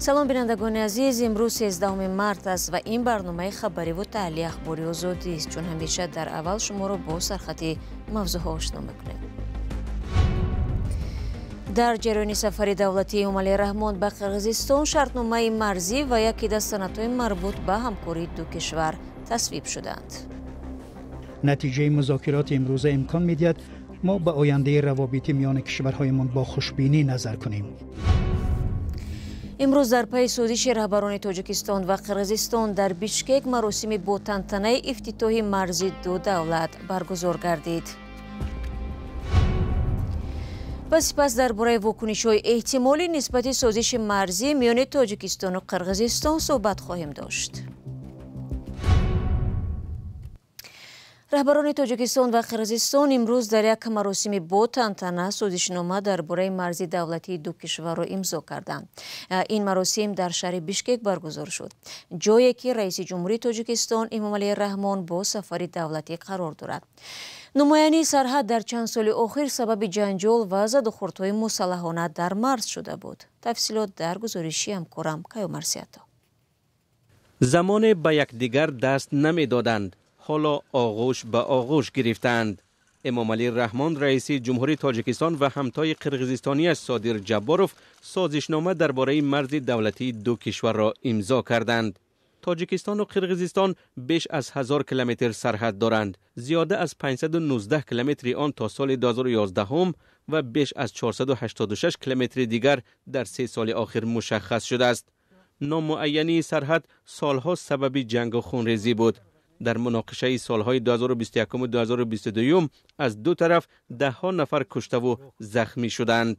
Салом, бинандагони азиз. Имрӯз 13 март аст ва ин барномаи хабариву таҳлили Ахбори Озодист. Чун ҳамеша, дар аввал шуморо бо сархати мавзӯъҳо ошно мекунем. Дар ҷараёни сафари давлатии Эмомалӣ Раҳмон ба Қирғизистон шартномаи марзӣ ва яке даст санадҳои марбут ба ҳамкории ду кишвар тасвиб шуданд. Натиҷаи музокироти имрӯза имкон медиҳад мо ба ояндаи равобити миёни кишварҳоямон бо хушбинӣ назар кунем. Имрӯз дар пайи созиши раҳбарони Тоҷикистон ва Қирғизистон дар Бишкек маросими бо тантанаи ифтитоҳи марзи ду давлат баргузор гардид. Ва сипас дар бораи вокунишҳои эҳтимолӣ нисбати созиши марзӣ миёни Тоҷикистону Қирғизистон суҳбат хоҳем дошт. Раҳбарони Тоҷикистон ва Қирғизистон имрӯз дар як маросими бо тантана созишнома дар бораи марзи давлатии ду кишварро имзо карданд. Ин маросим дар шаҳри Бишкек баргузор шуд, ҷое ки раиси ҷумҳурии Тоҷикистон Эмомалӣ Раҳмон бо сафари давлатӣ қарор дорад. Нумоянии сарҳад дар чанд соли охир сабаби ҷанҷол ва задухӯрдҳои мусаллаҳона дар марз шуда буд. Тафсилот дар гузориши ҳамкорам Каюмарсиято. Замоне ба якдигар даст намедоданд, ҳоло оғӯш ба оғӯш гирифтаанд. Эмомалӣ Раҳмон, раиси ҷумҳурии Тоҷикистон, ва ҳамтои қирғизистонияш Содир Ҷабборов созишнома дар бораи марзи давлатии ду кишварро имзо карданд. Тоҷикистону Қирғизистон беш аз 1000 километр сарҳад доранд. Зиёда аз 519 километри он то соли 2011 ва беш аз 486 километри дигар дар 3 соли охир мушаххас шудааст. Номуайянии сарҳад солҳо сабаби ҷангу хунрезӣ буд. Дар муноқишаи солҳои 2021 ва 2022 аз ду тараф даҳҳо нафар куштаву захмӣ шуданд.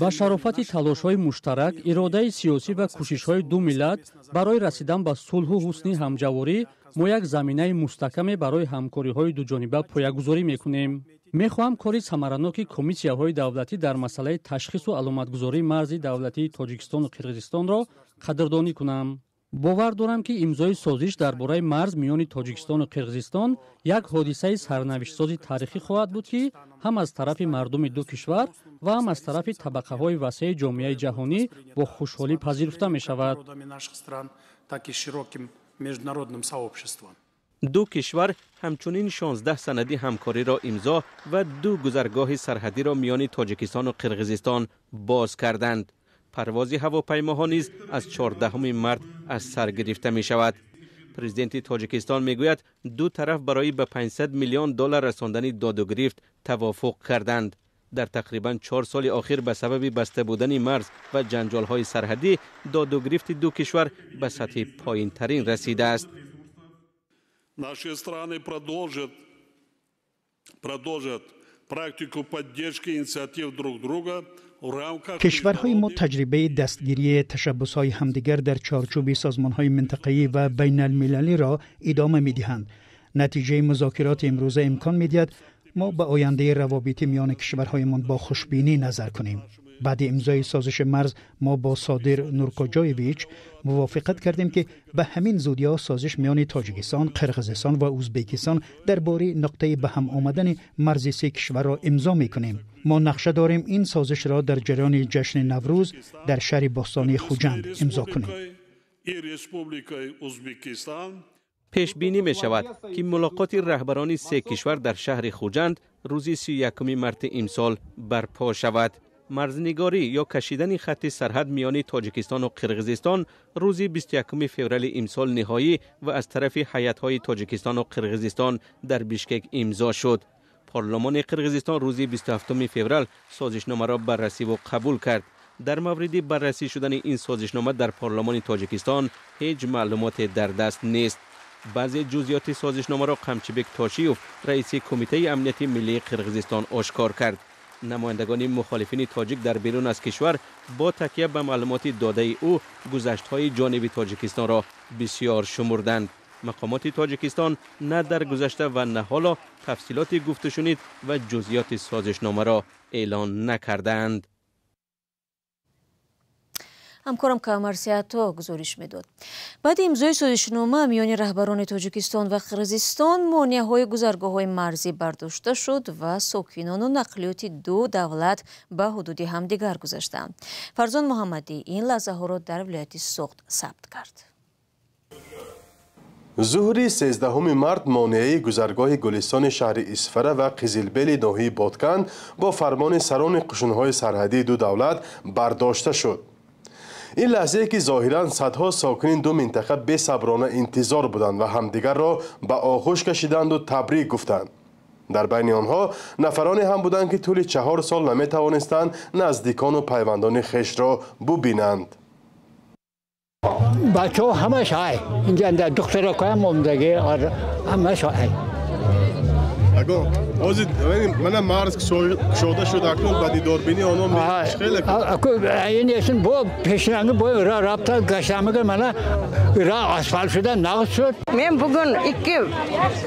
Ба шарофати талошҳои муштарак, иродаи сиёсӣ ва кӯшишҳои ду миллат барои расидан ба сулҳу ҳусни ҳамҷаворӣ мо як заминаи мустаҳкаме барои ҳамкориҳои дуҷониба поягузорӣ мекунем. Мехоҳам кори самараноки комиссияҳои давлатӣ дар масъалаи ташхису аломатгузории марзи давлатии Тоҷикистону Қирғизистонро қадрдонӣ кунам. Бовар дорам, ки имзои созиш дар бораи марз миёни Тоҷикистону Қирғизистон як ҳодисаи сарнавиштсози таърихӣ хоҳад буд, ки ҳам аз тарафи мардуми ду кишвар ва ҳам аз тарафи табақаҳои васеи ҷомеаи ҷаҳонӣ бо хушҳолӣ пазируфта мешавад. Ду кишвар ҳамчунин 16 санади ҳамкориро имзо ва ду гузаргоҳи сарҳадиро миёни Тоҷикистону Қирғизистон боз карданд. Парвози ҳавопаймоҳо низ аз 14 март аз сар гирифта мешавад. Президенти Тоҷикистон мегӯяд, ду тараф барои ба 500 миллион доллар расондани додугирифт тавофуқ карданд. Дар тақрибан 4 соли охир ба сабаби баста будани марз ва ҷанҷолҳои сарҳадӣ додугирифти ду кишвар ба сатҳи поинтарин расидааст. Наши страны продолжат практику поддержки инициатив друг друга. Кишварҳои мо таҷрибаи дастгирии ташаббусҳои ҳамдигар дар чорчӯби созмонҳои минтақавӣ ва байналмилалиро идома медиҳанд. Натиҷаи музокироти имрӯза имкон медиҳад мо ба ояндаи равобити миёни кишварҳоямон бо хушбинӣ назар кунем. Баъди имзои созиши марз мо бо Содир Нуркоҷоевич мувофиқат кардем, ки ба ҳамин зудиҳо созиш миёни Тоҷикистон, Қирғизистон ва Ӯзбекистон дар бораи нуқтаи ба ҳам омадани марзи се кишварро имзо мекунем. Мо нақша дорем ин созишро дар ҷараёни ҷашни Наврӯз дар шаҳри бостонии Хуҷанд имзо кунем. Пешбинӣ мешавад, ки мулоқоти раҳбарони се кишвар дар шаҳри Хуҷанд рӯзи 31 марти имсол барпо шавад. Марзнигорӣ ё кашидани хатти сарҳад миёни Тоҷикистону Қирғизистон рӯзи 21 феврали имсол ниҳоӣ ва аз тарафи ҳайатҳои Тоҷикистону Қирғизистон дар Бишкек имзо шуд. Парлумони Қирғизистон рӯзи 27 феврал созишномаро баррасиву қабул кард. Дар мавриди баррасӣ шудани ин созишнома дар парлумони Тоҷикистон ҳеҷ маълумоте дар даст нест. Баъзе ҷузъиёти созишномаро Қамчибек Тошиев, раиси Кумитаи амнияти миллии Қирғизистон, ошкор кард. Намояндагони мухолифини тоҷик дар берун аз кишвар бо такя ба маълумоти додаи ӯ гузаштҳои ҷониби Тоҷикистонро бисёр шумурданд. Мақомоти Тоҷикистон на дар гузашта ва на ҳоло тафсилоти гуфтушунид ва ҷузъиёти созишномаро эълон накардаанд. Ҳамкорам Камар Сиато гузориш медод. Баъди имзои созишнома миёни раҳбарони Тоҷикистон ва Қирғизистон монеаҳои гузаргоҳҳои марзӣ бардошта шуд ва сокинону нақлиёти ду давлат ба ҳудуди ҳамдигар гузаштанд. Фарзон Муҳаммадӣ ин лаҳзаҳоро дар вилояти Суғд сабт кард. Зуҳри 13 март монеаи гузаргоҳи Гулистони шаҳри Исфара ва Қизилбели ноҳияи Бодканд бо фармони сарони қушунҳои сарҳадии ду давлат бардошта шуд. Ин лаҳзае ки зоҳиран садҳо сокини ду минтақа бесаброна интизор буданд ва ҳамдигарро ба оғӯш кашиданду табрик гуфтанд. Дар байни онҳо нафароне ҳам буданд, ки тӯли 4 сол наметавонистанд наздикону пайвандони хешро бубинанд. Бачаҳо ҳамаш ҳай инҷа, духтаракоям омдаги, ҳамаш ҳай. Ҳозир мана марз кушода шуд, акнун ба дидорбинии онҳо хеле ин эсин бо пешранги бо ра рафта гаштамага, мана ра асфалт шуда, нағз шуд. Men bugun ikki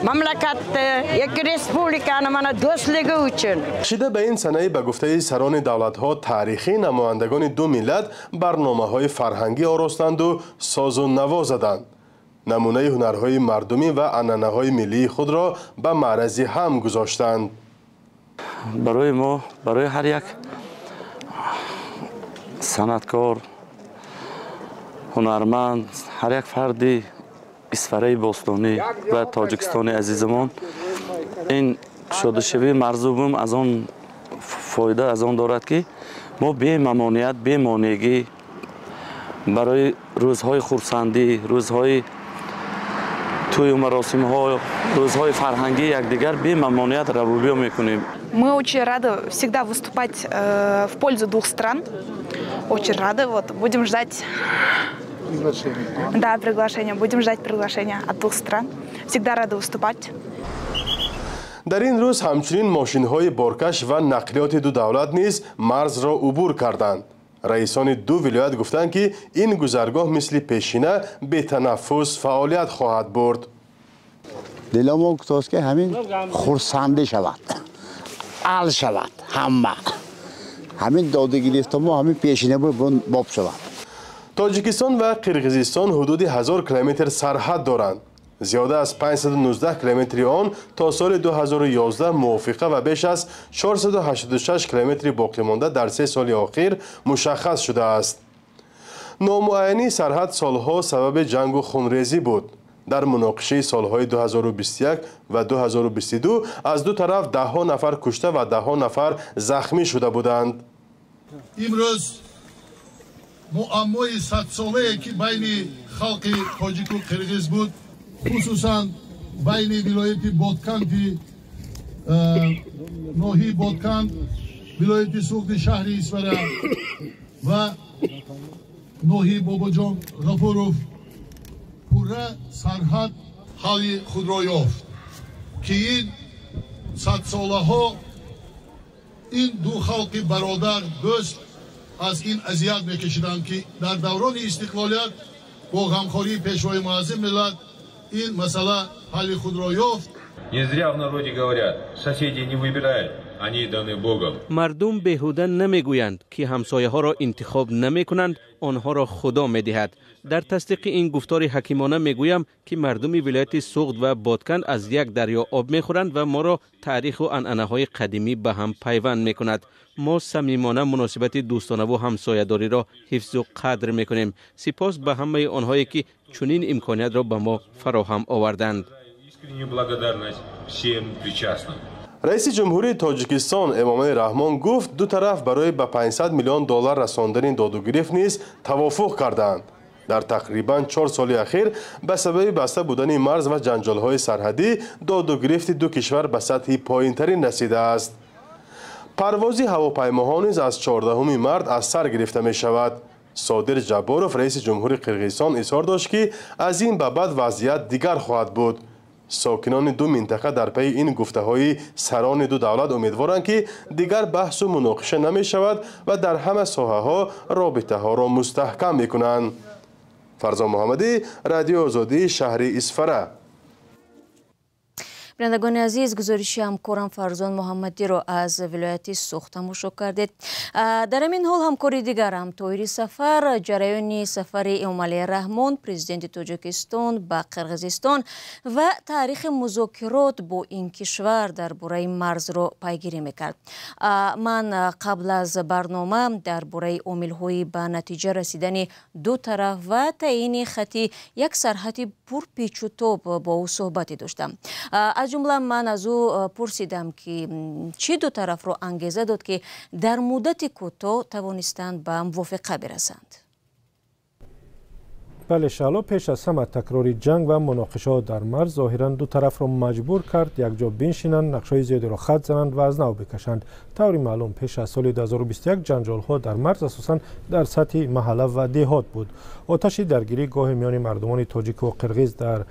mamlakatni, ikki respublikani mana do'stligi uchun Шида ба ин санаи ба гуфтаи сарони давлатҳо таърихӣ, намояндагони ду миллат барномаҳои фарҳангӣ оростанду созу наво заданд, намунаи ҳунарҳои мардумӣ ва анъанаҳои миллии худро ба маърази ҳам гузоштанд. Барои мо, барои ҳар як санъаткор, ҳунарманд, ҳар як фарди Исфараи бостонӣ ва Тоҷикистони азизамон ин кушодашавии марзу бум аз он фоида аз он дорад, ки мо бемамоният, бемонеагӣ барои рӯзҳои хурсандӣ, рӯзҳои тӯю маросимҳо, рӯзҳои фарҳангии якдигар бемамоният равубиё мекунем. Мы очень рады всегда выступать в пользу двух стран. Очень рады. Вот, будем ждать. Приглашение. Да, приглашение. Будем ждать приглашения от двух стран. Всегда рады выступать. Дар ин рӯз ҳамчунин мошинҳои боркаш ва нақлиёти ду давлат низ марзро убур карданд. Раисони ду вилоят гуфтанд, ки ин гузаргоҳ мисли пешина бетанаффус фаъолият хоҳад бурд. Диламо гуфтааст, ки ҳамин хурсандӣ шавад, ал шавад, ҳама ҳамин додагирифтамо ҳамин пешина боб шавад. Тоҷикистон ва Қирғизистон ҳудуди 1000 километр сарҳад доранд. Зиёда аз 519 километри он то соли 2011 мувофиқа ва беш аз 486 километри боқимонда дар 3 соли охир мушаххас шудааст. Номуайянии сарҳад солҳо сабаби ҷангу хунрезӣ буд. Дар муноқишаи солҳои 2021 ва 2022 аз ду тараф даҳҳо нафар кушта ва даҳҳо нафар захмӣ шуда буданд. Имрӯз муаммои садсолае, ки байни халқи тоҷику қирғиз буд, хусусан байни вилояти Бодканди, ноҳияи Бодканд, вилояти Суғди, шаҳри Исфара ва ноҳияи Бобоҷон Ғафуров, пурра сарҳад ҳалли худро ёфт, ки ин садсолаҳо ин ду халқи бародар, дӯст аз ин азият мекашиданд, ки дар даврони истиқлолият бо ғамхории Пешвои муаззами миллат ин масъала ҳалли худро ёфт. Не зря в народе говорят: соседей не выбирают, они даны Богом. Мардум беҳуда намегӯянд, ки ҳамсояҳоро интихоб намекунанд, онҳоро Худо медиҳад. Дар тасдиқи ин гуфтори ҳакимона мегӯям, ки мардуми вилояти Суғд ва Бодканд аз як дарё об мехӯранд ва моро таъриху анъанаҳои қадимӣ ба ҳам пайванд мекунад. Мо самимона муносибати дӯстонаву ҳамсоядориро ҳифзу қадр мекунем. Сипос ба ҳамаи онҳое, ки чунин имкониятро ба мо фароҳам оварданд. Искреннюю благодарность всем причастным. Раиси ҷумҳурии Тоҷикистон Эмомалӣ Раҳмон гуфт, ду тараф барои ба 500 миллион доллар расондани додугирифт низ тавофуқ кардаанд. Дар тақрибан 4 соли ахир ба сабаби баста будани марз ва ҷанҷолҳои сарҳадӣ додугирифти ду кишвар ба сатҳи поинтарин расидааст. Парвози ҳавопаймоҳо низ аз 14 март аз сар гирифта мешавад. Содир Ҷабборов, раиси ҷумҳури Қирғизистон, изҳор дошт, ки аз ин ба баъд вазъият дигар хоҳад буд. Сокинони ду минтақа дар пайи ин гуфтаҳои сарони ду давлат умедворанд, ки дигар баҳсу муноқиша намешавад ва дар ҳама соҳаҳо робитаҳоро мустаҳкам мекунанд. Фарзон Муҳаммадӣ, Радиои Озодӣ, шаҳри Исфара. Бинандагони азиз, гузориши ҳамкорам Фарзон Муҳаммадиро аз вилояти Суғд тамошо кардед. Дар ҳамин ҳол ҳамкори дигарам Тоҳири Сафар ҷараёни сафари Эмомалӣ Раҳмон, президенти Тоҷикистон, ба Қирғизистон ва таърихи музокирот бо ин кишвар дар бораи марзро пайгирӣ мекард. Ман қабл аз барнома дар бораи омилҳои ба натиҷа расидани ду тараф ва таъйини хати як сарҳади пурпечутоб бо ӯ суҳбате доштам. Аз ҷумла ман аз ӯ пурсидам, ки чӣ ду тарафро ангеза дод, ки дар муддати кӯтоҳ тавонистанд ба мувофиқа бирасанд. Бале, Шаҳло, пеш аз ҳама такрори ҷанг ва муноқишаҳо дар марз зоҳиран ду тарафро маҷбур кард якҷо биншинанд, нақшаҳои зиёдеро хат зананд ва аз нав бикашанд. Таври маълум, пеш аз соли 2021 ҷанҷолҳо дар марз асосан дар сатҳи маҳалла ва деҳот буд. Оташи даргирӣ гоҳе миёни мардумони тоҷику қирғиз дар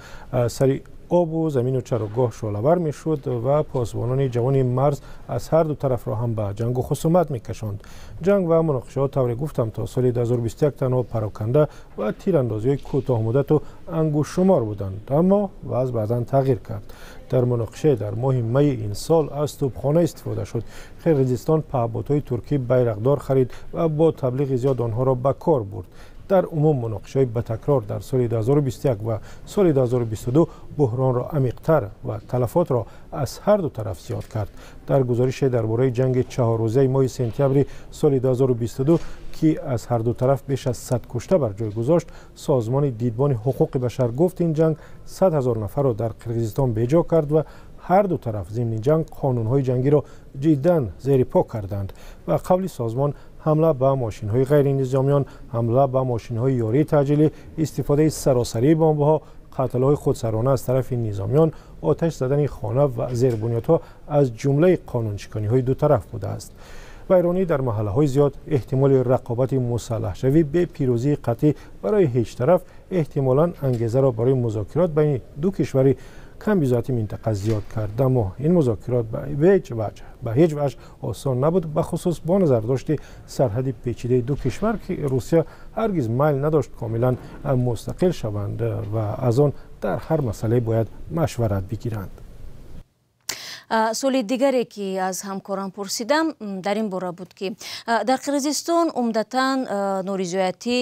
сари обу замину чарогоҳ шӯълавар мешуд ва посбонони ҷавони марз аз ҳар ду тарафро ҳам ба ҷангу хусумат мекашонд. Ҷанг ва муноқишаҳо, тавре гуфтам, то соли 2021 танҳо пароканда ва тирандозиҳои кӯтоҳмуддату ангуштшумор буданд, аммо вазъ баъдан тағйир кард. Дар муноқиша дар моҳи майи ин сол аз тӯбхона истифода шуд. Қирғизистон паҳбодҳои туркӣ Байрақдор харид ва бо таблиғи зиёд онҳоро ба кор бурд. Дар умум муноқишаҳои ба такрор дар соли 2021 ва соли 2022 буҳронро амиқтар ва талафотро аз ҳар ду тараф зиёд кард. Дар гузорише дар бораи ҷанги чаҳоррӯзаи моҳи сентябри соли 2022, ки аз ҳар ду тараф беш аз 100 кушта бар ҷой гузошт, созмони дидбони ҳуқуқи башар гуфт ин ҷанг 100 ҳазор нафарро дар Қирғизистон беҷо кард ва ҳар ду тараф зимни ҷанг қонунҳои ҷангиро ҷиддан зери по карданд. Ба қавли созмон, ҳамла ба мошинҳои ғайринизомиён, ҳамла ба мошинҳои ёрии таъҷилӣ, истифодаи саросарии бомбаҳо, қатлҳои худсарона аз тарафи низомиён, оташ задани хона ва зербунёдҳо аз ҷумлаи қонуншиканиҳои ду тараф будааст. Вайронӣ дар маҳаллаҳои зиёд, эҳтимоли рақобати мусаллаҳшавӣ бе пирӯзии қатъӣ барои ҳеҷ тараф эҳтимолан ангезаро барои музокирот байни ду кишвари камбизоати минтақа зиёд кард. Аммо ин музокирот ба ҳеҷ ваҷҳ осон набуд, бахусус бо назардошти сарҳади печидаи ду кишвар, ки Русия ҳаргиз майл надошт комилан мустақил шаванд ва аз он дар ҳар масъалае бояд машварат бигиранд. Суоли дигаре, ки аз ҳамкорам пурсидам, дар ин бора буд, ки дар Қирғизистон умдатан норизоятӣ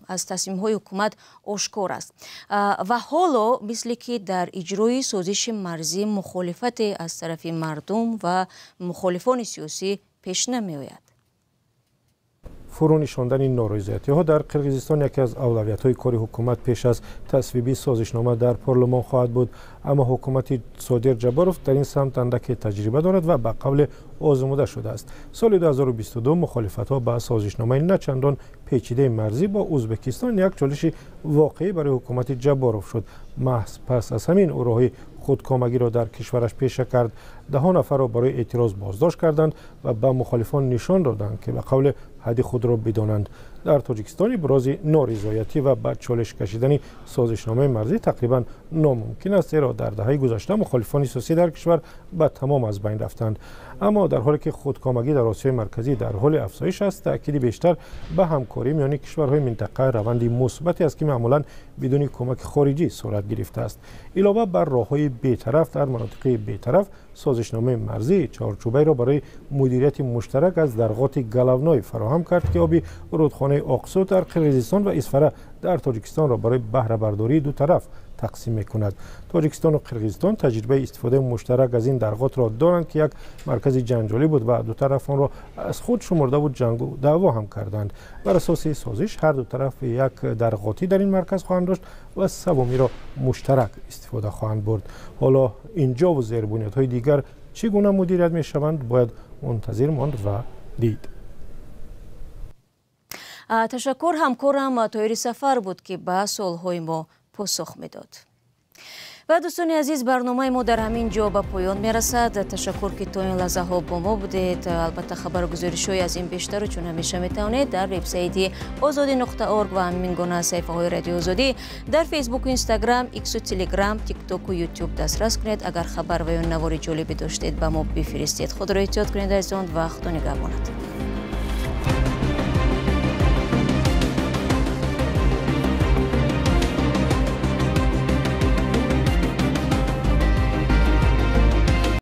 аз тасмимҳои ҳукумат ошкор аст ва ҳоло мисле ки дар иҷрои созиши марзӣ мухолифате аз тарафи мардум ва мухолифони сиёсӣ пеш намеояд. Фурӯ нишондани норизоятиҳо дар Қирғизистон яке аз авлавиятҳои кори ҳукумат пеш аз тасвиби созишнома дар парлумон хоҳад буд. Аммо ҳукумати Содир Ҷабборов дар ин самт андаке таҷриба дорад ва ба қавле озмуда шудааст. Соли 2022 мухолифатҳо ба созишномаи начандон печидаи марзӣ бо Ӯзбекистон як чолиши воқеӣ барои ҳукумати Ҷабборов шуд. Маҳз пас аз ҳамин ӯ роҳи худкомагиро дар кишвараш пеша кард. Даҳо нафарро барои эътироз боздошт карданд ва ба мухолифон нишон доданд, ки ба қавле ҳадди худро бидонанд. Дар Тоҷикистон ибрози норизоятӣ ва ба чолиш кашидани созишномаи марзӣ тақрибан номумкин аст, зеро дар даҳаи гузашта мухолифони сиёсӣ дар кишвар ба тамом аз байн рафтанд. Аммо дар ҳоле ки худкомагӣ дар Осиёи Марказӣ дар ҳоли афзоиш аст, таъкиди бештар ба ҳамкорӣ миёни кишварҳои минтақа раванди мусбате аст, ки маъмулан бидуни кӯмаки хориҷӣ сурат гирифтааст. Илова бар роҳҳои бетараф дар манотиқи бетараф, созишномаи марзӣ чаҳорчӯбаеро барои мудирияти муштарак аз дарғоти Галавной фароҳам кард, ки оби рудхонаи Оқсу дар Қирғизистон ва Исфара дар Тоҷикистонро барои баҳрабардории ду тараф тақсим мекунад. Тоҷикистону Қирғизистон таҷрибаи истифодаи муштарак аз ин дарғотро доранд, ки як маркази ҷанҷолӣ буд ва ду тараф онро аз худ шумурдаву ҷангу даъво ҳам карданд. Бар асоси созиш ҳар ду тараф як дарғотӣ дар ин марказ хоҳанд дошт ва савомиро муштарак истифода хоҳанд бурд. Ҳоло инҷову зербунёдҳои дигар чӣ гуна мудирият мешаванд, бояд мунтазир монд ва дид. Ташаккур. Ҳамкорам Тоҳири Сафар буд, ки ба суолҳои мо посух медод. Ва дӯстони азиз, барномаи мо дар ҳамин ҷо ба поён мерасад. Ташаккур, ки то ин лаҳзаҳо бо мо будед. Албатта, хабаргузоришҳои аз ин бештару чун ҳамеша метавонед дар вебсайти озодӣ.орг ва ҳамин гуна саҳифаҳои Радиои Озодӣ дар Фейсбуку, Инстаграм, Иксу, Телеграм, Тиктоку, Ютуб дастрас кунед. Агар хабар ва ё навори ҷолибе доштед, ба мо бифиристед. Худро эҳтиёт кунед, азизон, ва Худо нигаҳбонатон.